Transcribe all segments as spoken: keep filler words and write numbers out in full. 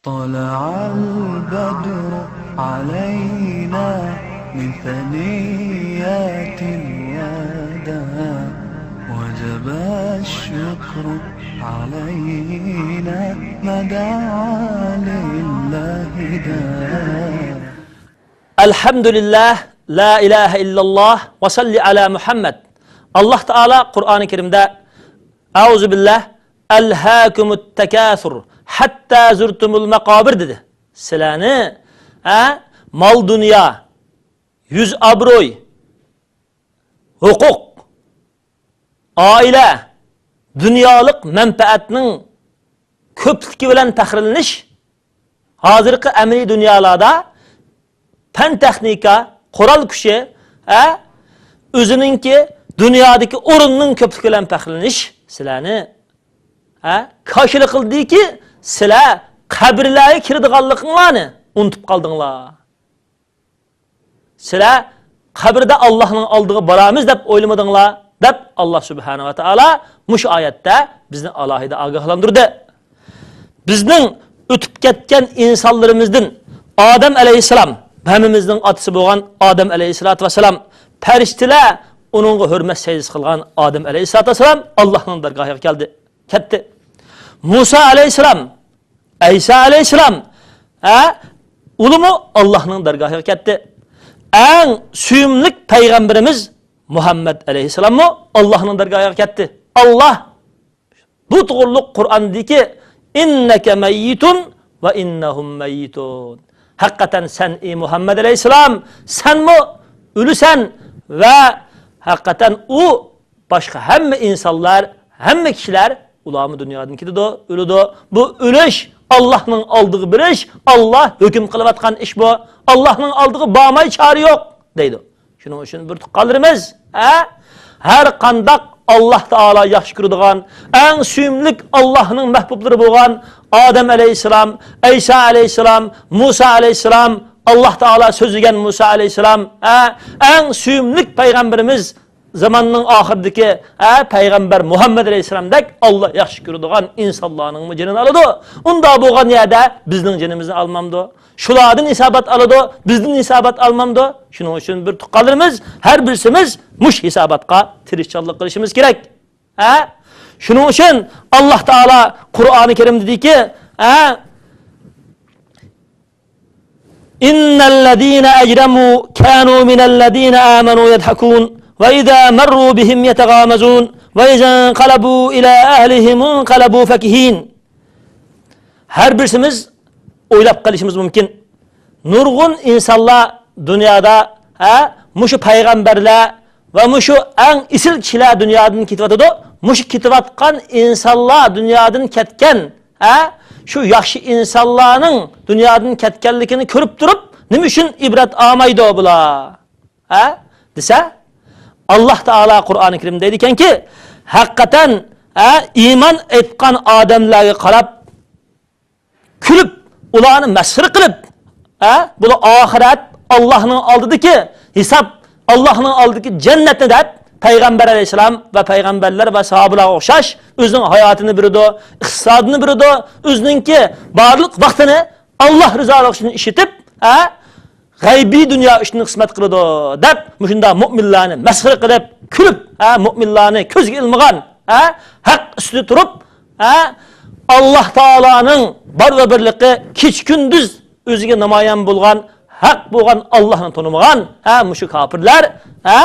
طلع البدر علينا من ثنيات الوداع، وجب الشكر علينا ما دعا لله داع. الحمد لله، لا إله إلا الله، وصل على محمد. ئاللاھ تائالا قۇرئانى كەرىمدە، أعوذ بالله، «ألهاكم التكاثر حتى زرتم المقابر» دېدى. سىلەرنى، ھە، مال-دۇنيا، يۈز-ئابرۇي، ھوقۇق، ئائىلە، دۇنيالىق مەنپەئەتنىڭ كۆپلۈكى بىلەن پەخىرلىنىش، ھازىرقى ئەمەلىي دۇنيالاردا پەن-تېخنىكا، قورال كۈچى، ھە، ئۆزىنىڭكى دۇنيادىكى ئورنىنىڭ كۆپلۈكى بىلەن پەخىرلىنىش سىلەرنى، ھە، كاشىلا قىلدىكى، سىلەر قەبرىلەرگە كىرىدىغانلىقىڭلارنى ئۇنتۇپ قالدىڭلار. سىلەر قەبرىدە ئاللاھنىڭ ئالدىغا بارامىز دەپ ئويلىمىدىڭلار، دەپ ئاللاھ سۇبھانەھۇ ۋە تائالا مۇشۇ ئايەتتە بىزنى ئالاھىدە ئاگاھلاندۇردى. بىزنىڭ ئۆتۈپ كەتكەن ئىنسانلىرىمىزدىن ئادەم ئەلەيھىسسالام، ھەممىمىزنىڭ ئاتىسى بولغان ئادەم ئەلەيھىسسالاتۇ ۋەسسالام، پەرىشتىلەر ئۇنىڭغا ھۆرمەت سەجدىسى قىلغان ئادەم ئەلەيھىسسالاتۇ ۋەسسالام ئاللاھنىڭ دەرگاھىغا كەلدى، كەتتى. مۇسا ئەلەيھىسسالام، ئەيسا ئەلەيھىسسالام، ھە، ئۇلىمۇ ئاللاھنىڭ دەرگاھىغا كەتتى. ئەڭ سۆيۈملۈك پەيغەمبىرىمىز مۇھەممەد ئەلەيھىسسالاممۇ ئاللاھنىڭ دەرگاھىغا كەتتى. ئاللاھ بۇ توغرۇلۇق قۇرئاندىكى، «إنك ميت وإنهم ميتون». ھەقىقەتەن سەن، ئى مۇھەممەد ئەلەيھىسسالام، سەنمۇ ئۆلىسەن ۋە ھەقىقەتەن ئۇ باشقا ھەممە ئىنسانلار، ھەممە كىشىلەر، ئۇلارمۇ دۇنيادىن كېتىدۇ، ئۆلىدۇ. بۇ ئۆلۈش ئاللاھنىڭ ئالدىغا بېرىش، ئاللاھ ھۆكۈم قىلىۋاتقان ئىش بۇ. ئاللاھنىڭ ئالدىغا بارماي چارە يوق، دەيدۇ. شۇنىڭ ئۈچۈن بىر تۇغقانلىرىمىز، ھە؟ ھەر قانداق ئاللاھ تائالا ياخشى كۆرىدىغان، ئەڭ سۆيۈملۈك ئاللاھنىڭ مەھبۇبلىرى بولغان ئادەم ئەلەيھىسسالام، ئەيسا ئەلەيھىسسالام، مۇسا ئەلەيھىسسالام، ئاللاھ تائالا سۆزلىگەن مۇسا ئەلەيھىسسالام، ھە؟ ئەڭ سۆيۈملۈك پەيغەمبىرىمىز، زاماننىڭ ئاخىرىدىكى، ھە، پەيغەمبەر مۇھەممەد ئەلەيھىسسالامدەك ئاللاھ ياخشى كۆرىدىغان ئىنسانلارنىڭمۇ جېنىنى ئالىدۇ. ئۇنداق بولغان يەردە بىزنىڭ جېنىمىزنى ئالمامدۇ؟ شۇلاردىن ھېسابات ئالىدۇ، بىزدىن ھېسابات ئالمامدۇ؟ شۇنىڭ ئۈچۈن بىر تۇغقانلىرىمىز، ھەر بىرسىمىز مۇشۇ ھېساباتقا تىرىشچانلىق قىلىشىمىز كېرەك. ھە؟ شۇنىڭ ئۈچۈن ئاللاھ تائالا قۇرئانى كەرىمدە دېدىكى، ھە؟ إن الذين أجرموا كانوا من الذين آمنوا يضحكون وإذا مروا بهم يتغامزون وإذا انقلبوا إلى أهلهم انقلبوا فكهين. ھەر بىرسىمىز ئويلاپ قېلىشىمىز مۇمكىن. نۇرغۇن ئىنسانلار دۇنيادا، ھە، مۇشۇ پەيغەمبەرلەر ۋە مۇشۇ ئەڭ ئېسىل كىشىلەر دۇنيادىن كېتىۋاتىدۇ. مۇشۇ كېتىۋاتقان ئىنسانلار دۇنيادىن كەتكەن، ھە، شۇ ياخشى ئىنسانلارنىڭ دۇنيادىن كەتكەنلىكىنى كۆرۈپ تۇرۇپ، نېمە ئۈچۈن ئىبرەت ئالمايدۇ بۇلار؟ ھە؟ دېسە، ئاللاھ تائالا قۇرئانى كەرىمدە دەيدىكەنكى، ھەقىقەتەن، ھە، ئىمان ئېيتقان ئادەملەرگە قاراپ، كۈلۈپ، ئۇلارنى مەسخىرە قىلىپ، ھە، بۇلار ئاخىرەت، ئاللاھنىڭ ئالدىدىكى ھېساب، ئاللاھنىڭ ئالدىدىكى جەننەتنى دەپ، پەيغەمبەر ئەلەيھىسسالام ۋە پەيغەمبەرلەر ۋە ساھابىلارغا ئوخشاش ئۆزىنىڭ ھاياتىنى بېرىدۇ، ئىقتىسادىنى بېرىدۇ، ئۆزىنىڭكى بارلىق ۋاقتىنى ئاللاھ رىزالىقى ئۈچۈن ئىشلىتىپ، ھە، غەيبىي دۇنيا ئۈچۈن خىزمەت قىلىدۇ، دەپ، مۇشۇنداق مۆمىنلەرنى مەسخىرە قىلىپ، كۈلۈپ، ھە، مۆمىنلەرنى كۆزگە ئىلمىغان، ھە، ھەق ئۈستىدە تۇرۇپ، ھە، ئاللاھ تائالانىڭ بار ۋە بىرلىكى كېچە-كۈندۈز ئۆزىگە نامايان بولغان، ھەق بولغان ئاللاھنى تونۇمىغان، ھە، مۇشۇ كاپىرلار، ھە،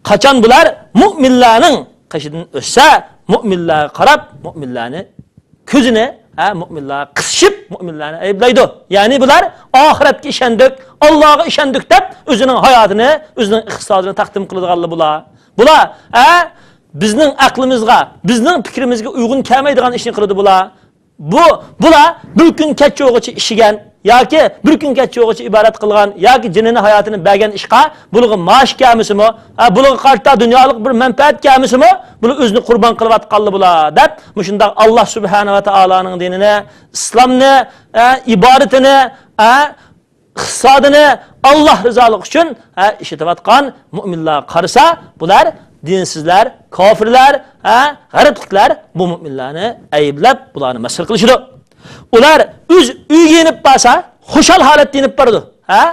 قاچان بۇلار مۆمىنلەرنىڭ قېشىدىن ئۆتسە، مۆمىنلەرگە قاراپ، مۆمىنلەرنى كۆزىنى، ھە، مۆمىنلەرگە قىسىشىپ، مۆمىنلەرنى ئەيىبلەيدۇ. يەنى بۇلار ئاخىرەتكە ئىشەندۇق، ئاللاھقا ئىشەندۇق دەپ، ئۆزىنىڭ ھاياتىنى، ئۆزىنىڭ ئىقتىسادىنى تەقدىم قىلىدىغانلار بۇلار. بۇلار، ھە، بىزنىڭ ئەقلىمىزگە، بىزنىڭ پىكرىمىزگە ئۇيغۇن كەلمەيدىغان ئىشنى قىلىدۇ بۇلار. بۇ، بۇلار بىر كۈن كەچ چوغىچە ئىشىگەن ياكى بىر كۈن كەچ چوغىچە ئىبادەت قىلغان ياكى جېنىنى، ھاياتىنى بەرگەن ئىشقا، بۇلارغا مائاش كەلمىسىمۇ، ھە، بۇلارغا قارىتا دۇنيالىق بىر مەنپەئەت كەلمىسىمۇ، بۇلار ئۆزىنى قۇربان قىلىۋاتقانلا بۇلار، دەپ، مۇشۇنداق ئاللاھ سۇبھانەھۇ ۋە تائالانىڭ دىنىنى، ئىسلامنى، ھە، ئىبادىتىنى، ھە، ئىقتىسادىنى ئاللاھ رىزالىقى ئۈچۈن، ھە، ئىشلىتىۋاتقان مۆمىنلەرگە قارىسا، بۇلار دىنسىزلار، كاپىرلار، ھە، غەربلىكلەر بۇ مۆمىنلەرنى ئەيىبلەپ، بۇلارنى مەسخىرە قىلىشىدۇ. ئۇلار ئۆز ئۆيىگە يېنىپ بارسا، خۇشال ھالەتتە يېنىپ بارىدۇ. ھە؟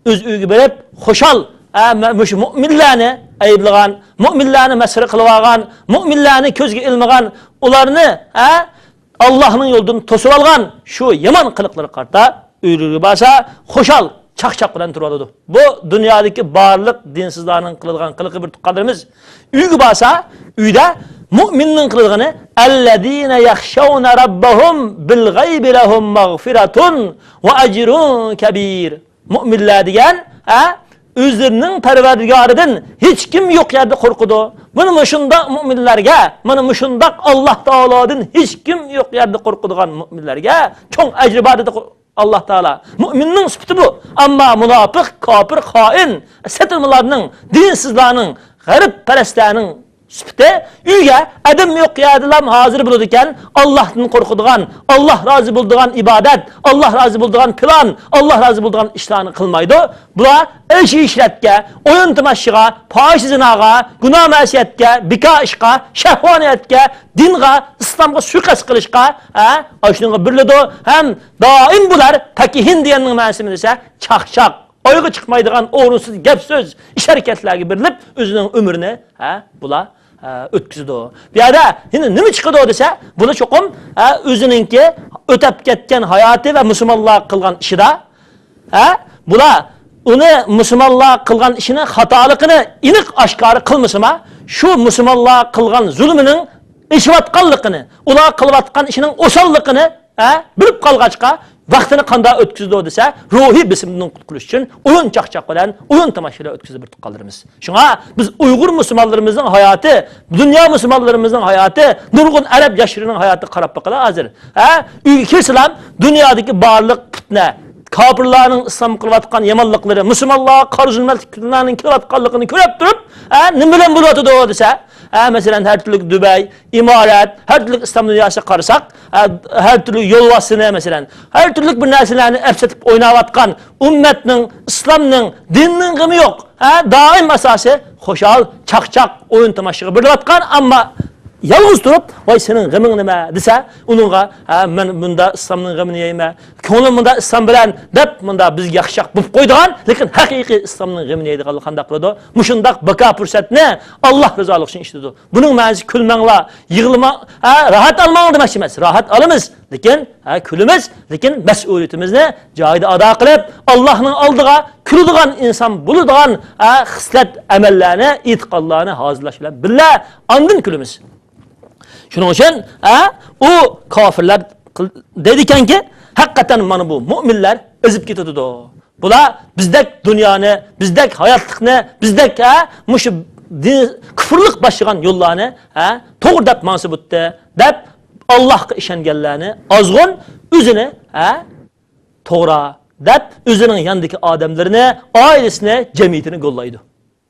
ئۆز ئۆيىگە بېرىپ، خۇشال، ھە، مە-، مۇشۇ مۆمىنلەرنى ئەيىبلىگەن، مۆمىنلەرنى مەسخىرە قىلىۋالغان، مۆمىنلەرنى كۆزگە ئىلمىغان، ئۇلارنى، ھە، ئاللاھنىڭ يولىدىن توسۇۋالغان شۇ يامان قىلىقلىرىغا قارىتا ئۆيلىرىگە بارسا، خۇشال، چاقچاق بىلەن تۇرۇۋالىدۇ. بۇ دۇنيادىكى بارلىق دىنسىزلارنىڭ قىلىدىغان قىلىقى بىر تۇغقانلىرىمىز. ئۆيگە بارسا، ئۆيدە مۆمىننىڭ قىلىدىغىنى، «الذين يخشون ربهم بالغيب لهم مغفرة وأجر كبير.» مۆمىنلەر دېگەن، ھە، ئۆزلىرىنىڭ پەرۋەردىگارىدىن ھېچكىم يوق يەردە قورقىدۇ. مانا مۇشۇنداق مۆمىنلەرگە، مانا مۇشۇنداق ئاللاھ تائالادىن ھېچكىم يوق يەردە قورقىدىغان مۆمىنلەرگە چوڭ ئەجرى بار دېدى ئاللاھ تائالا. مۆمىننىڭ سۈپىتى بۇ. ئەمما مۇناپىق، كاپىر، خائىن، سېتىلمىلارنىڭ، دىنسىزلارنىڭ، غەربپەرەسلەرنىڭ سۈپىتى ئۆيگە ئادەم يوق يەردىلا ھازىر بولىدىكەن، ئاللاھتىن قورقىدىغان، ئاللاھ رازى بولىدىغان ئىبادەت، ئاللاھ رازى بولىدىغان پىلان، ئاللاھ رازى بولىدىغان ئىشلارنى قىلمايدۇ. بۇلار ئەيش-ئىشرەتكە، ئويۇن-تاماشىغا، پاھىشە-زىناغا، گۇناھ-مەسىيەتكە، بىكار ئىشقا، شەھۋانىيەتكە، دىنغا، ئىسلامغا سۇيىقەست قىلىشقا، ھە، ئاشۇنىڭغا بېرىلىدۇ. ھەم دائىم بۇلار پەكىھىن دېگەننىڭ مەنىسى نېمە دېسە، چاقچاق. ئايىغى چىقمايدىغان ئورۇنسىز گەپ-سۆز، ئىش-ھەرىكەتلەرگە بېرىلىپ، ئۆزىنىڭ ئۆمرىنى، ھە، بۇلار، ھە، ئۆتكۈزىدۇ. بۇ يەردە يەنە نېمە چىقىدۇ دېسە، بۇلار چوقۇم، ھە، ئۆزىنىڭكى ئۆتەپ كەتكەن ھاياتى ۋە مۇسۇلمانلار قىلغان ئىشىدا، ھە، بۇلار ئۇنى مۇسۇلمانلار قىلغان ئىشىنى خاتالىقىنى ئېنىق ئاشكارا قىلمىسىمۇ، شۇ مۇسۇلمانلار قىلغان زۇلمىنىڭ ئېشىۋاتقانلىقىنى، ئۇلار قىلىۋاتقان ئىشىنىڭ ئوساللىقىنى، ھە، بىلىپ قالغاچقا، ۋاقتىنى قانداق ئۆتكۈزىدۇ دېسە، روھىي بېسىمدىن قۇتۇلۇش ئۈچۈن ئويۇن-چاقچاق بىلەن، ئويۇن-تاماشا بىلەن ئۆتكۈزىدۇ بىر تۇغقانلىرىمىز. شۇڭا بىز ئۇيغۇر مۇسۇلمانلىرىمىزنىڭ ھاياتى، دۇنيا مۇسۇلمانلىرىمىزنىڭ ھاياتى، نۇرغۇن ئەرەب ياشلىرىنىڭ ھاياتىغا قاراپ باقىلا ھازىر. ھە؟ ئۆيگە كىرسىلا دۇنيادىكى بارلىق پىتنە، كاپىرلارنىڭ ئىسلام قىلىۋاتقان يامانلىقلىرى، مۇسۇلمانلارغا قارا زۇلمەتلىك پىتنىلەرنىڭ كېلىۋاتقانلىقىنى كۆرۈپ تۇرۇپ، ھە، نېمە بىلەن بولۇۋاتىدۇ دېسە، ھە، مەسىلەن، ھەر تۈرلۈك دۇبەي، ئىمارەت، ھەر تۈرلۈك ئىسلام دۇنياسىغا قارىساق، ھە، ھەر تۈرلۈك يولۋاسنى، مەسىلەن، ھەر تۈرلۈك بىر نەرسىلەرنى ئەپسېتىپ ئويناۋاتقان ئۈممەتنىڭ، ئىسلامنىڭ، دىننىڭ غېمى يوق. ھە، دائىم ئاساسى خۇشال، چاقچاق، ئويۇن تاماشىغا بېرىلىۋاتقان، ئەمما يالغۇز تۇرۇپ، «ۋاي، سېنىڭ غېمىڭ نېمە؟» دېسە، ئۇنىڭغا، «ھە، مەن مۇندا ئىسلامنىڭ غېمىنى يەيمەن، كۆڭلۈم مۇندا ئىسلام بىلەن» دەپ، مۇندا بىزگە ياخشىراق بولۇپ قويىدىغان، لېكىن ھەقىقىي ئىسلامنىڭ غېمىنى يەيدىغانلار قانداق قىلىدۇ؟ مۇشۇنداق بىكار پۇرسەتنى ئاللاھ رىزالىقى ئۈچۈن ئىشلىتىدۇ. بۇنىڭ مەنىسى كۈلمەڭلار، يىغلىماڭ، ھە، راھەت ئالماڭ دېمەكچى ئەمەس. راھەت ئالىمىز، لېكىن، ھە، كۈلىمىز، لېكىن مەسئۇلىيىتىمىزنى جايىدا ئادا قىلىپ، ئاللاھنىڭ ئالدىغا كۈلىدىغان ئىنسان بولىدىغان، ھە، خىسلەت، ئەمەللەرنى، ئېتىقادلارنى ھازىرلاش بىلەن بىللە ئاندىن كۈلىمىز. شۇنىڭ ئۈچۈن، ھە، ئۇ كاپىرلار قىل-، دەيدىكەنكى، ھەقىقەتەن مانا بۇ مۆمىنلەر ئېزىپ كېتىدۇ. بۇلار بىزدەك دۇنيانى، بىزدەك ھاياتلىقنى، بىزدەك، ھە، مۇشۇ دىن، كۇفرلۇق باشلىغان يوللارنى، ھە، توغرا دەپ ماڭسا بوپتۇ، دەپ ئاللاھقا ئىشەنگەنلەرنى ئازغۇن، ئۆزىنى، ھە، توغرا دەپ ئۆزىنىڭ يېنىدىكى ئادەملىرىنى، ئائىلىسىنى، جەمئىيىتىنى گوللايدۇ.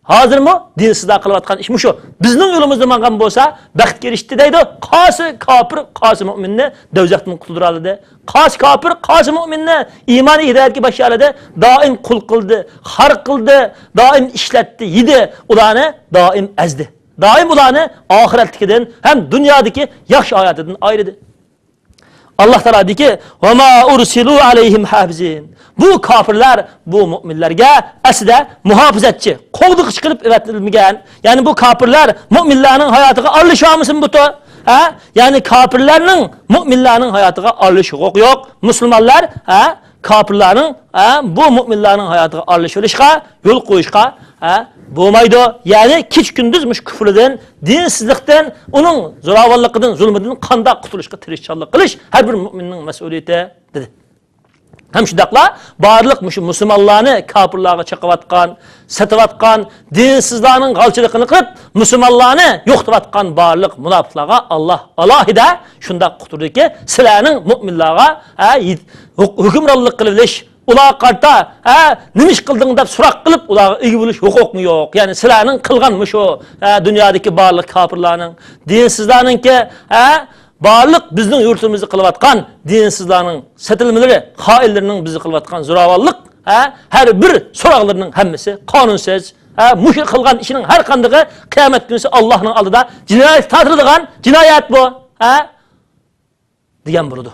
ھازىرمۇ دىنسىزلار قىلىۋاتقان ئىش مۇشۇ. بىزنىڭ يولىمىزدا ماڭغان بولسا، بەختكە ئېرىشتى دەيدۇ. قايسى كاپىر، قايسى مۆمىننى دوزاختىن قۇتۇلدۇرالىدى؟ قايسى كاپىر، قايسى مۆمىننى ئىمانى ھىدايەتكە باشلىيالىدى؟ دائىم قۇل قىلدى، خار قىلدى، دائىم ئىشلەتتى، يېدى. ئۇلارنى دائىم ئەزدى. دائىم ئۇلارنى ئاخىرەتتىكىدىن ھەم دۇنيادىكى ياخشى ھاياتىدىن ئايرىدى. ئاللاھ تائالا دېدىكى، «ۋە ما ئۇرسىلۇ ئەلەيھىم ھافىزىن.» بۇ كاپىرلار بۇ مۆمىنلەرگە ئەسلىدە مۇھاپىزەتچى، قوغدىغۇچى قىلىپ ئەۋەتىلمىگەن. يەنى بۇ كاپىرلار مۆمىنلەرنىڭ ھاياتىغا ئارىلىشىۋالمىسۇن بۇتۇ؟ ھە؟ يەنى كاپىرلارنىڭ مۆمىنلەرنىڭ ھاياتىغا ئارىلىشىش ھوقۇقى يوق. مۇسۇلمانلار، ھە؟ كاپىرلارنىڭ، ھە، بۇ مۆمىنلەرنىڭ ھاياتىغا ئارىلىشىۋېلىشقا يول قويۇشقا، ھە، بولمايدۇ. يەنى كېچە-كۈندۈز مۇشۇ كۇفرىدىن، دىنسىزلىقتىن، ئۇنىڭ زوراۋانلىقىدىن، زۇلمىدىن قانداق قۇتۇلۇشقا تىرىشچانلىق قىلىش ھەر بىر مۆمىننىڭ مەسئۇلىيىتى، دېدى. ھەم شۇنداقلا بارلىق مۇشۇ مۇسۇلمانلارنى كاپىرلارغا چېقىۋاتقان، سېتىۋاتقان، دىنسىزلارنىڭ غالچىلىقىنى قىلىپ، مۇسۇلمانلارنى يوقىتىۋاتقان بارلىق مۇناپىقلارغا ئاللاھ ئالاھىدە شۇنداق ئۇقتۇردىكى، سىلەرنىڭ مۆمىنلارغا، ھە، ھۆ-، ھۆكۈمرانلىق قىلىۋېلىش، ئۇلارغا قارىتا، ھە، نېمە ئىش قىلدىڭ دەپ سوراق قىلىپ، ئۇلارغا ئىگە بولۇش ھوقۇقمۇ يوق؟ يەنى سىلەرنىڭ قىلغان مۇشۇ، ھە، دۇنيادىكى بارلىق كاپىرلارنىڭ، دىنسىزلارنىڭكى، ھە، بارلىق بىزنىڭ يۇرتىمىزدا قىلىۋاتقان دىنسىزلارنىڭ سېتىلمىلىرى، خائىنلىرىنىڭ بىزگە قىلىۋاتقان زوراۋانلىق، ھە، ھەر بىر سوراقلىرىنىڭ ھەممىسى قانۇنسىز، ھە، مۇشۇ قىلغان ئىشىنىڭ ھەر قاندىقى قىيامەت كۈنىسى ئاللاھنىڭ ئالدىدا جىنايەتكە تارتىلىدىغان جىنايەت بۇ، ھە، دېگەن بولىدۇ.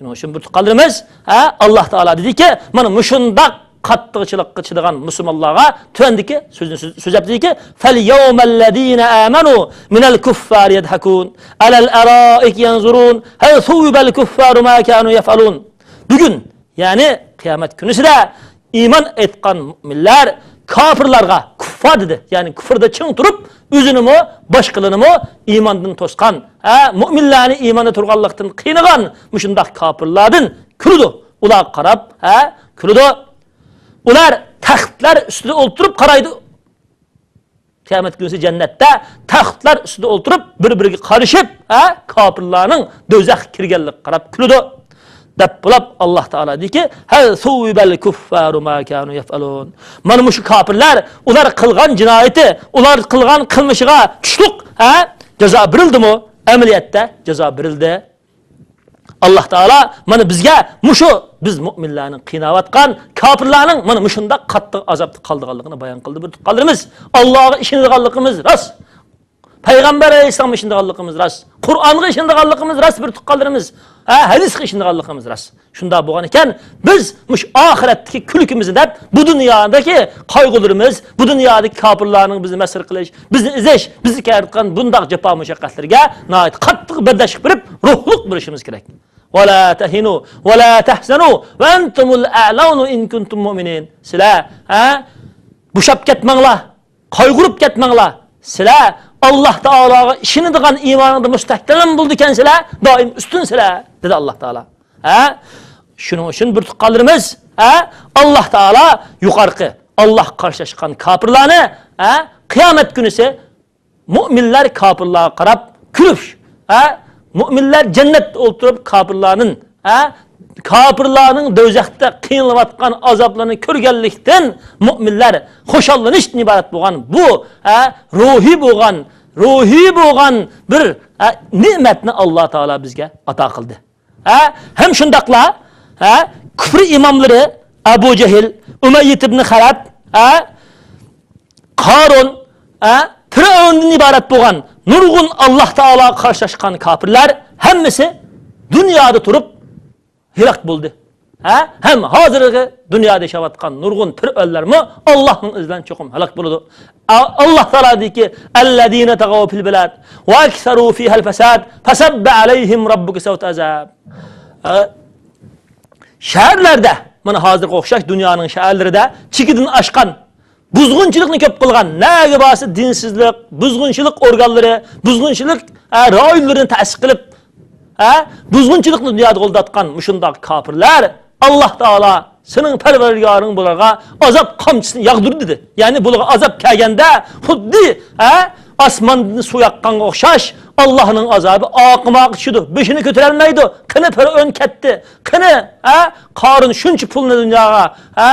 شۇنىڭ ئۈچۈن بىر تۇغقانلىرىمىز، ھە، ئاللا تائالا دېدىكى، مانا مۇشۇنداق قاتتىقچىلىققا چىدىغان مۇسۇلمانلارغا تۆۋەندىكى سۆزنى سۆز-، سۆزلەپ دېدىكى، فەل يەۋمەللەزىنە ئامەنۇ مىنەل كۇففارى يەدھەكۇن، ئەلەل ئەرائىكى يەنزۇرۇن، ھەل سۇۋۋىبەل كۇففارۇ ما كانۇ يەفئەلۇن. بۈگۈن، يەنى قىيامەت كۈنىسىدە ئىمان ئېيتقان مۇئمىنلار كاپىرلارغا، كۇففار دېدى، يەنى كۇفردا چىڭ تۇرۇپ، ئۆزىنىمۇ، باشقىلىرىنىمۇ ئىماندىن توسقان، ھە، مۇئمىنلارنى ئىماندا تۇرغانلىقتىن قىينىغان مۇشۇنداق كاپىرلاردىن كۈلىدۇ. ئۇلارغا قاراپ، ھە، كۈلىدۇ. ئۇلار تەختلەر ئۈستىدە ئولتۇرۇپ قارايدۇ. قىيامەت كۈنىسى جەننەتتە تەختلەر ئۈستىدە ئولتۇرۇپ، بىر-بىرىگە قارىشىپ، ھە، كاپىرلارنىڭ دوزاخقا كىرگەنلىكىگە قاراپ كۈلىدۇ، دەپ بولاپ، ئاللا تائالا دېدىكى، ھەل سۇۋۋىبەل كۇففارۇ ما كانۇ يەفئەلۇن. مانا مۇشۇ كاپىرلار، ئۇلار قىلغان جىنايىتى، ئۇلار قىلغان قىلمىشىغا چۈشلۈك، ھە، جازا بېرىلدىمۇ؟ ئەمەلىيەتتە جازا بېرىلدى. ئاللا تائالا مانا بىزگە مۇشۇ، بىز مۇئمىنلارنىڭ قىيناۋاتقان، كاپىرلارنىڭ مانا مۇشۇنداق قاتتىق ئازابتا قالىدىغانلىقىنى بايان قىلدى، بىر تۇغقانلىرىمىز. ئاللاغا ئىشىنىدىغانلىقىمىز راست. پەيغەمبەر ئەلەيھىسسالامغا ئىشىنىدىغانلىقىمىز راست. قۇرئانغا ئىشىنىدىغانلىقىمىز راست، بىر تۇغقانلىرىمىز. ھە، ھەدىسكە ئىشىنىدىغانلىقىمىز راست. شۇنداق بولغان ئىكەن، بىز مۇشۇ ئاخىرەتتىكى كۈلكىمىزنى دەپ، بۇ دۇنيادىكى قايغۇلىرىمىز، بۇ دۇنيادىكى كاپىرلارنىڭ بىزنى مەسخىرە قىلىش، بىزنى ئېزىش، بىزگە كېلىۋاتقان بۇنداق جاپا مۇشەققەتلەرگە ناھايىتى قاتتىق بەرداشلىق بېرىپ، روھلۇق بولۇشىمىز كېرەك. ۋەلا تەھىنۇ ۋەلا تەھزەنۇ ۋە ئەنتۇمۇل ئەئلەۋنە ئىن كۇنتۇم مۇئمىنىن. سىلەر، ھە؟ بوشاپ كەتمەڭلار، قايغۇرۇپ كەتمەڭلار. سىلەر ئاللا تائالاغا ئىشىنىدىغان ئىمانىڭدا مۇستەھكەم بولىدىكەنسىلەر، دائىم ئۈستۈنسىلەر، دېدى ئاللا تائالا. ھە؟ شۇنىڭ ئۈچۈن بىر تۇغقانلىرىمىز، ھە؟ ئاللا تائالا يۇقىرىقى، ئاللاغا قارشىلاشقان كاپىرلارنى، ھە؟ قىيامەت كۈنىسى مۇئمىنلار كاپىرلارغا قاراپ كۈلۈش، ھە؟ مۇئمىنلار جەننەتتە ئولتۇرۇپ كاپىرلارنىڭ، ھە؟ كاپىرلارنىڭ دوزاختا قىينىلىۋاتقان ئازابلىرىنى كۆرگەنلىكتىن مۇئمىنلار خۇشاللىنىشتىن ئىبارەت بولغان بۇ، ھە؟ روھىي بولغان، روھىي بولغان بىر، ھە، نېمەتنى ئاللا تائالا بىزگە ئاتا قىلدى. ھە؟ ھەم شۇنداقلا، ھە، كۇفر ئىماملىرى ئەبۇ جەھىل، ئۇمەييە ئىبنى خەلەپ، ھە، قارۇن، ھە، پىرئەۋندىن ئىبارەت بولغان نۇرغۇن ئاللا تائالاغا قارشىلاشقان كاپىرلار ھەممىسى دۇنيادا تۇرۇپ ھالاك بولدى. ھە؟ ھەم ھازىرقى دۇنيادا ياشاۋاتقان نۇرغۇن پىرئەۋنلەرمۇ ئاللانىڭ ئىزى بىلەن چوقۇم ھالاك بولىدۇ. ئا-، ئاللا تائالا دېدىكى، ئەللەزىنە تەغەۋ فىل بىلاد ۋە ئەكسەرۇ فىھەل فەساد فەسەببە ئەلەيھىم رەببۇكە سەۋتە ئەزاب. ھە؟ شەھەرلەردە، مانا ھازىرغا ئوخشاش دۇنيانىڭ شەھەرلىرىدە چېكىدىن ئاشقان، بۇزغۇنچىلىقنى كۆپ قىلغان، نەگە بارسا دىنسىزلىق، بۇزغۇنچىلىق ئورگانلىرى، بۇزغۇنچىلىق، ھە، رايونلىرىنى تەسىس قىلىپ، ھە، بۇزغۇنچىلىقنى دۇنيادا قوللاۋاتقان مۇشۇنداق كاپىرلار، ئاللا تائالا سېنىڭ پەرۋەردىگارىڭ بۇلارغا ئازاب قامچىسىنى ياغدۇر دېدى. يەنى بۇلارغا ئازاب كەلگەندە خۇددى، ھە، ئاسماندىن سۇ ياغقانغا ئوخشاش، ئاللانىڭ ئازابى ئاقىماققا چۈشىدۇ. بېشىنى كۆتۈرەلمەيدۇ. قېنى پىرئەۋن كەتتى. قېنى، ھە، قارۇن شۇنچە پۇلنى دۇنياغا، ھە،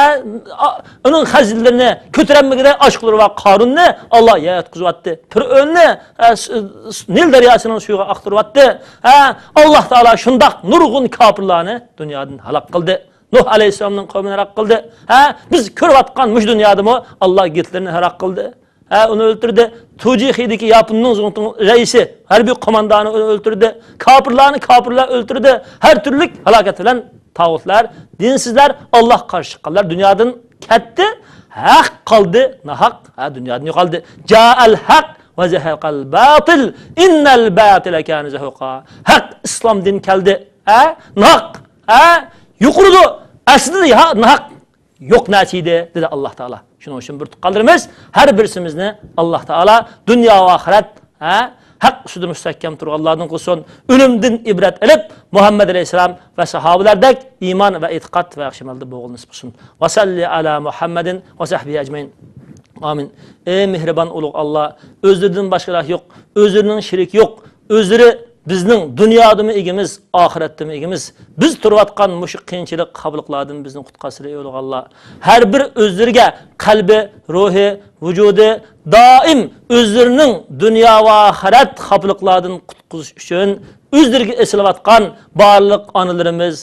ئا-، ئۇنىڭ خەزىنىلىرىنى كۆتۈرەلمىگىدەك ئاچقۇلىرى بار قارۇننى ئاللا يەر يۇتقۇزۇۋەتتى. پىرئەۋننى، ھە، س-، س-، نىل دەرياسىنىڭ سۈيىگە ئاختۇرۇۋەتتى. ھە، ئاللا تائالا شۇنداق نۇرغۇن كاپىرلارنى دۇنيادىن ھالاك قىلدى. نۇھ ئەلەيھىسسالامنىڭ قەۋمىنى ھالاك قىلدى. ھە، بىز كۆرۈۋاتقان مۇشۇ دۇنيادىمۇ ئاللا گىتلېرنى ھالاك قىلدى. ھە، ئۇنى ئۆلتۈردى. تۇجى خىدىكى ياپوننىڭ زۇڭتۇڭ رەئىسى، ھەربىي قوماندانى ئۇنى ئۆلتۈردى. كاپىرلارنى كاپىرلار ئۆلتۈردى. ھەر تۈرلۈك ھالاكەت بىلەن تاغۇتلار، دىنسىزلەر، ئاللاغا قارشى چىققانلار دۇنيادىن كەتتى. ھەق قالدى، ناھەق، ھە، دۇنيادىن يوقالدى. جائەل ھەق ۋە زەھەقەل باتىل، ئىننەل باتىلە كانە زەھۇقا. ھەق ئىسلام دىن كەلدى. ھە، ناھەق، ھە، يۇقىرىدۇ. ئەسلىدە ھە-، ناھەق يوق نەرسە ئىدى، دېدى ئاللا تائالا. شۇنىڭ ئۈچۈن بىر تۇغقانلىرىمىز، ھەر بىرسىمىزنى ئاللا تائالا دۇنيا ۋە ئاخىرەت، ھە، ھەق ئۈستىدە مۇستەھكەم تۇرغانلاردىن قىلسۇن. ئۆلۈمدىن ئىبرەت ئېلىپ، مۇھەممەد ئەلەيھىسسالام ۋە ساھابىلەردەك ئىمان ۋە ئېتىقاد ۋە ياخشى ئەمەلدە بولغىلى نېسىپ قىلسۇن. ۋە سەللى ئەلا مۇھەممەدىن ۋە سەھبىھى ئەجمەئىن. ئامىن. ئەي مېھرىبان ئۇلۇغ ئاللا، ئۆزلىرىدىن باشقا ئىلاھ يوق، ئۆزلىرىنىڭ شېرىكى يوق، ئۆزلىرى بىزنىڭ دۇنيادىمۇ ئىگىمىز، ئاخىرەتتىمۇ ئىگىمىز. بىز تۇرۇۋاتقان مۇشۇ قىيىنچىلىق، خاپىلىقلاردىن بىزنى قۇتقارسىلى، ئۇلۇغ ئاللا. ھەر بىر ئۆزلىرىگە قەلبى، روھى، ۋۇجۇدى دائىم ئۆزلىرىنىڭ دۇنيا ۋە ئاخىرەت خاپىلىقلاردىن قۇتقۇزۇش ئۈچۈن ئۆزلىرىگە ئېسىلىۋاتقان بارلىق ئانىلىرىمىز،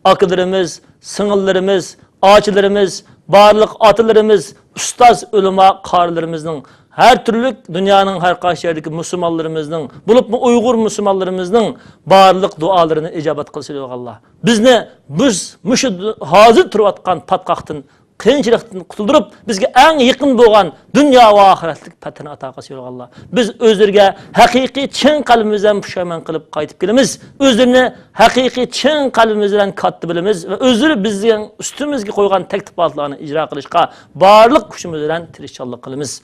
ئاكىلىرىمىز، سىڭىللىرىمىز، ئاچىلىرىمىز، بارلىق ئاتىلىرىمىز، ئۇستاز، ئۆلىما، قارىلىرىمىزنىڭ ھەر تۈرلۈك دۇنيانىڭ ھەر قايسى يېرىدىكى مۇسۇلمانلىرىمىزنىڭ، بولۇپمۇ ئۇيغۇر مۇسۇلمانلىرىمىزنىڭ بارلىق دۇئالىرىنى ئىجابەت قىلسۇن ئاللا. بىزنى، بىز مۇشۇ ھازىر تۇرۇۋاتقان پاتقاقتىن، قىيىنچىلىقتىن قۇتۇلدۇرۇپ، بىزگە ئەڭ يېقىن بولغان دۇنيا ۋە ئاخىرەتلىك پەتھىنى ئاتا قىلسۇن ئاللا. بىز ئۆزلىرىگە ھەقىقىي چىن قەلبىمىزدىن پۇشايمان قىلىپ قايتىپ كېلىمىز. ئۆزلىرىنى ھەقىقىي چىن قەلبىمىز بىلەن كاتتا بىلىمىز ۋە ئۆزلىرى بىزنىڭ ئۈستىمىزگە قويغان تەكلىپاتلارنى ئىجرا قىلىشقا بارلىق كۈچىمىز بىلەن تىرىشچانلىق قىلىمىز.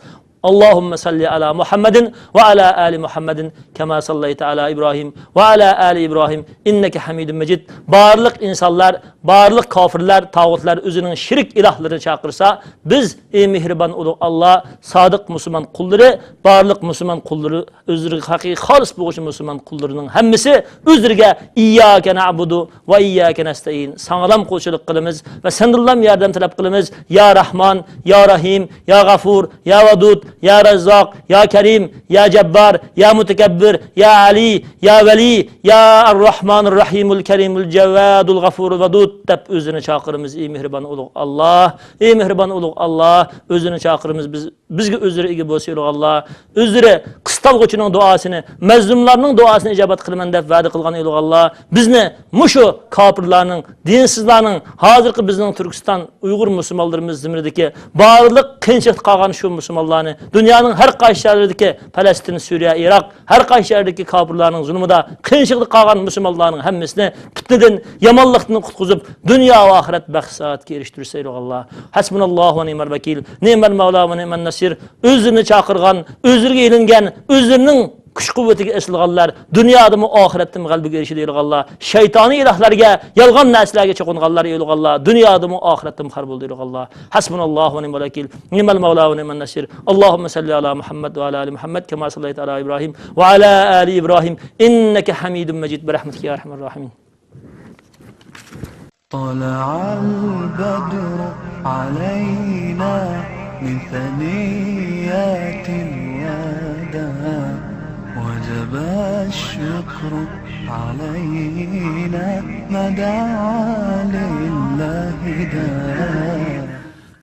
اللهم صل على محمد وعلى آل محمد كما صليت على إبراهيم وعلى آل إبراهيم إنك حميد مجيد. بارلىق ئىنسانلار، بارلىق كاپىرلار، تاغۇتلار ئۆزىنىڭ شېرىك ئىلاھلىرىنى چاقىرسا، بىز، ئى مېھرىبان ئۇلۇغ ئاللا، سادىق مۇسۇلمان قۇللىرى، بارلىق مۇسۇلمان قۇللىرى، ئۆزلىرىگە ھەقىقىي خالىس بولغۇچى مۇسۇلمان قۇللىرىنىڭ ھەممىسى ئۆزلىرىگە «إياك نعبد وإياك نستعين»، ساڭىلام قۇلچىلىق قىلىمىز ۋە سەندىنلام ياردەم تەلەپ قىلىمىز. يا رەھمان، يا رەھىم، يا غەفۇر، يا ۋەدۇد، يا رەززاق، يا كەرىم، يا جەببار، يا مۇتەكەببىر، يا ئەلى، يا ۋەلى، يا ئەررەھمانىر رەھىمۇل كەرىمۇل جەۋادۇل غەفۇرۇل ۋەدۇد دەپ ئۆزىنى چاقىرىمىز. ئى مېھرىبان ئۇلۇغ ئاللا، ئى مېھرىبان ئۇلۇغ ئاللا، ئۆزىنى چاقىرىمىز. بىز بىزگە ئۆزلىرى ئىگە بولسا ئۇلۇغ ئاللا. ئۆزلىرى قىستالغۇچىنىڭ دۇئاسىنى، مەزلۇملارنىڭ دۇئاسىنى ئىجابەت قىلىمەن دەپ ۋەدە قىلغان ئۇلۇغ ئاللا. بىزنى مۇشۇ كاپىرلارنىڭ، دىنسىزلارنىڭ، ھازىرقى بىزنىڭ تۈركىستان ئۇيغۇر مۇسۇلمانلىرىمىز زېمىنىدىكى بارلىق قىيىنچىلىقتا قالغان شۇ مۇسۇلمانلارنى، دۇنيانىڭ ھەر قايسى شەھەرلىرىدىكى پەلەستىن، سۈرىيە، ئىراق، ھەر قايسى شەھەردىكى كاپىرلارنىڭ زۇلمىدا، قىيىنچىلىقتا قالغان مۇسۇلمانلارنىڭ ھەممىسىنى پىتنىدىن، يامانلىقتىن قۇتقۇزۇپ، دۇنيا ۋە ئاخىرەت بەخت-سائادەتكە ئېرىشتۈرسە ئۇلۇغ ئاللا. ھەسبۇناللاھۇ ۋە نىئمەل ۋەكىل، نىئمەل مەۋلا ۋە نىئمەن نەسىر. ئۆزلىرىنى چاقىرغان، ئۆزلىرىگە ئېلىنگەن، ئۆزلىرىنىڭ كۈچ-قۇۋۋىتىگە ئېسىلغانلار دۇنيادىمۇ، ئاخىرەتتىمۇ غەلىبىگە ئېرىشىدۇ ئۇلۇغ ئاللا. شەيتانىي ئىلاھلارغا، يالغان نەرسىلەرگە چوقۇنغانلار ئۇلۇغ ئاللا دۇنيادىمۇ، ئاخىرەتتىمۇ خار بولىدۇ ئۇلۇغ ئاللا. ھەسبۇناللاھۇ ۋە نىئمەل ۋەكىل، نىئمەل مەۋلا ۋە نىئمەن نەسىر. اللهم صل على محمد وعلى آل محمد كما صليت على إبراهيم وعلى آل إبراهيم إنك حميد مجيد برحمتك يا أرحم الراحمين. طلع البدر علينا من ثنيات الوداع، وجب الشكر علينا ما دعا لله داع.